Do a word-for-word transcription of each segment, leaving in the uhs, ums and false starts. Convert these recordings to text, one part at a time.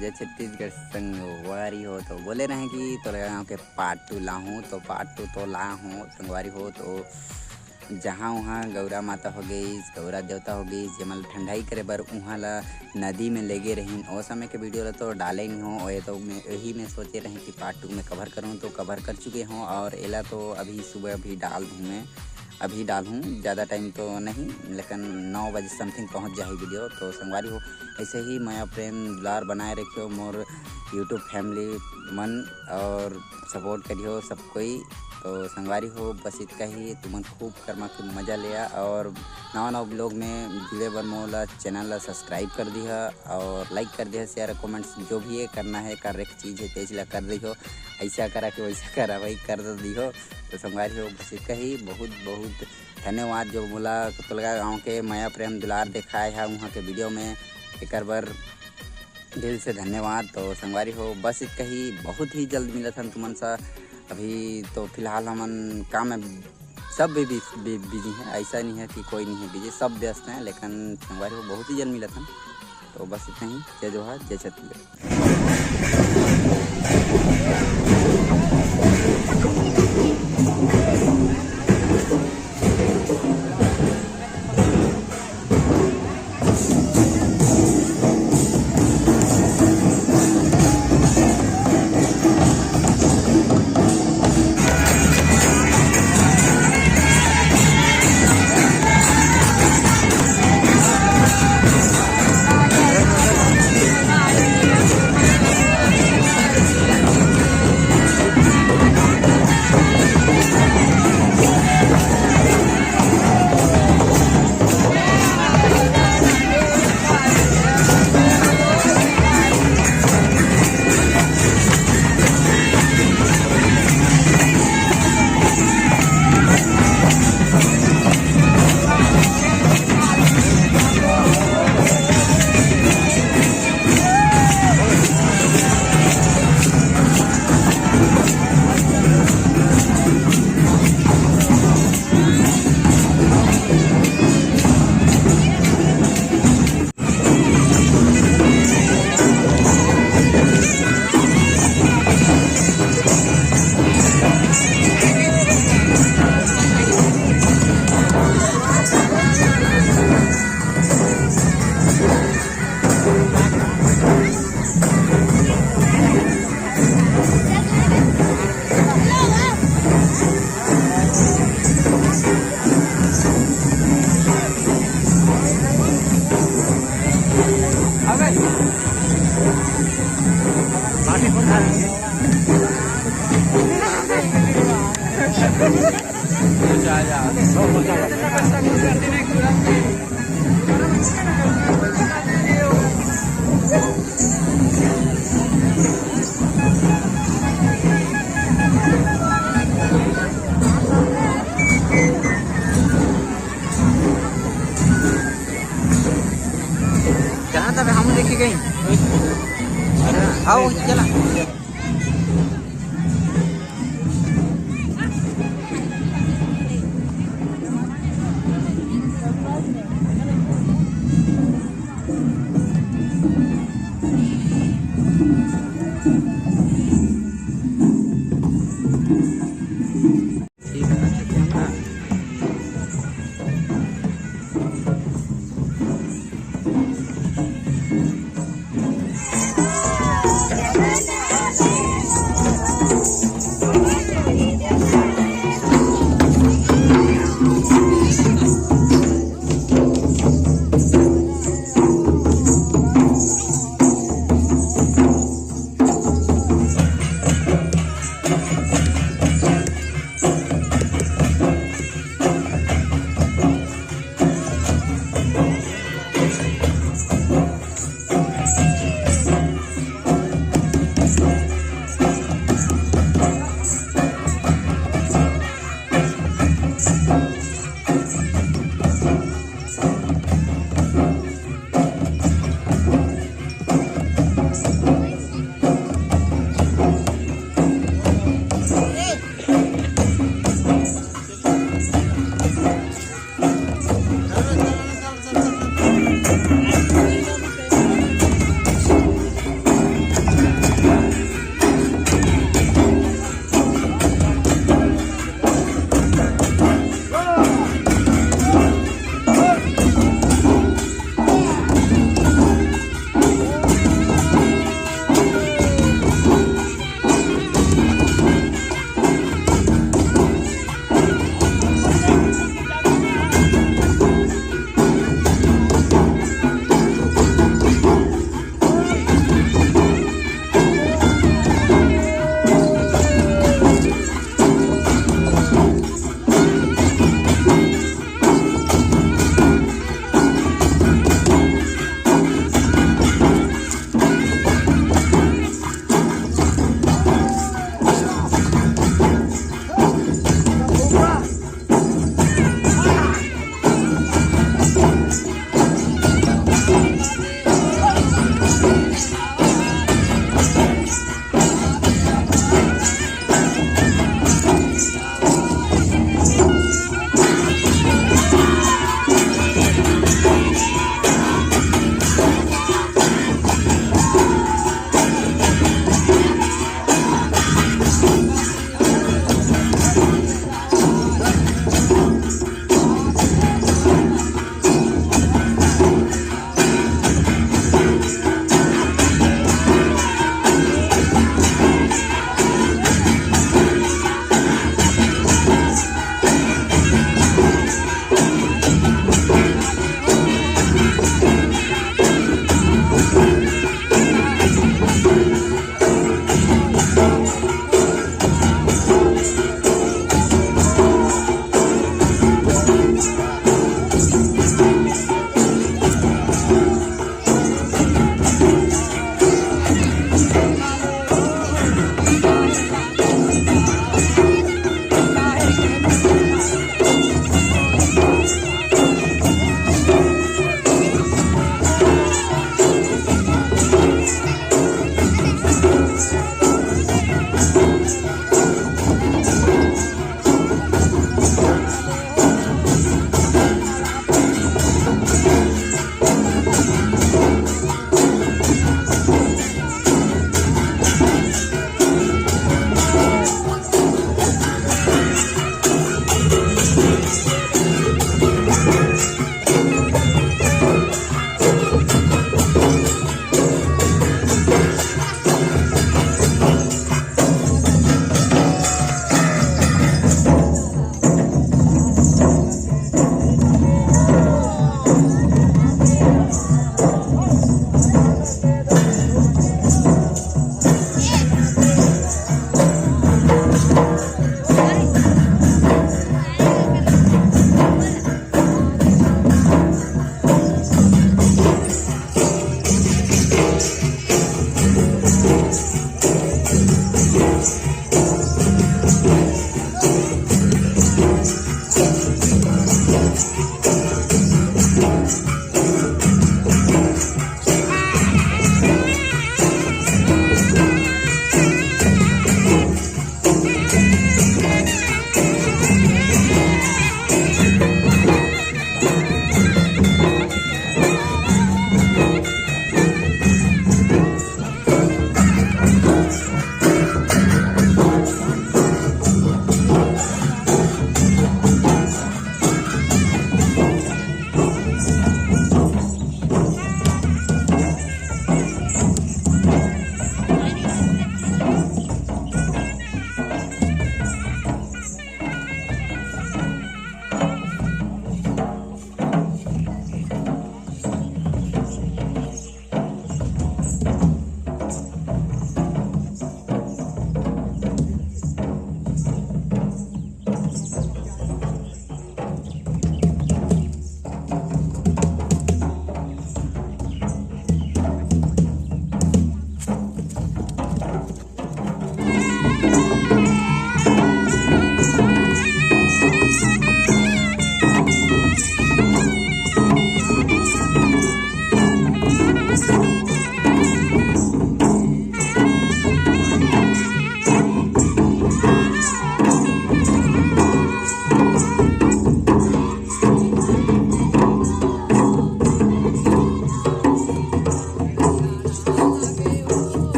जय छत्तीसगढ़ संगवारी हो, तो बोले रहे कि तोरे गाँव के पार्ट टू लाहूँ, तो पार्ट टू तो लाहूँ संगवारी हो। तो जहाँ वहाँ गौरा माता हो गई, गौरा देवता हो गई, जेमन ठंडाई करे बर उहाँ ला नदी में लेगे रहिन, ओ समय के वीडियो ला तो डाले नहीं हो। और ये तो मैं यही मैं सोचे रहे कि पार्ट टू में कवर करूँ, तो कवर कर चुके हों। और एला तो अभी सुबह भी डाल दूँ मैं, अभी डालूँ, ज़्यादा टाइम तो नहीं, लेकिन नौ बजे समथिंग पहुँच जाही वीडियो। तो संगवारी हो, ऐसे ही मया प्रेम दुलार बनाए रखियो मोर यूट्यूब फैमिली मन, और सपोर्ट करियो सब कोई। तो संगवारी हो, बस इतना ही। तुमन खूब करमा के मजा लिया, और नवा नवा ब्लॉग में जुड़े बर मोला चैनल ला सब्सक्राइब कर दिहा, और लाइक कर दिहा, शेयर, कमेंट्स जो भी ये करना है, करे के चीज़ है, तेज ला कर दिहो। ऐसा करा के वैसा करा भाई, कर दिहो। तो संगवारी हो, बस इतना ही। बहुत बहुत धन्यवाद जो मोला कुतलगा गाँव के मया प्रेम दुलार दिखाए है वहाँ के वीडियो में, एकर बर दिल से धन्यवाद। तो संगवारी हो, बस इतना ही। बहुत ही जल्द मिलत हन तुमन सा। अभी तो फिलहाल हमन काम में सब भी बिजी हैं, ऐसा नहीं है कि कोई नहीं है बिजी, सब व्यस्त हैं, लेकिन संगवारी हो, बहुत ही जल्द मिलत हन। तो बस इतना ही। जय जोहार, जय छत्तीसगढ़। चला तब हम लेके गई। आओ, चला।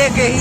के ही।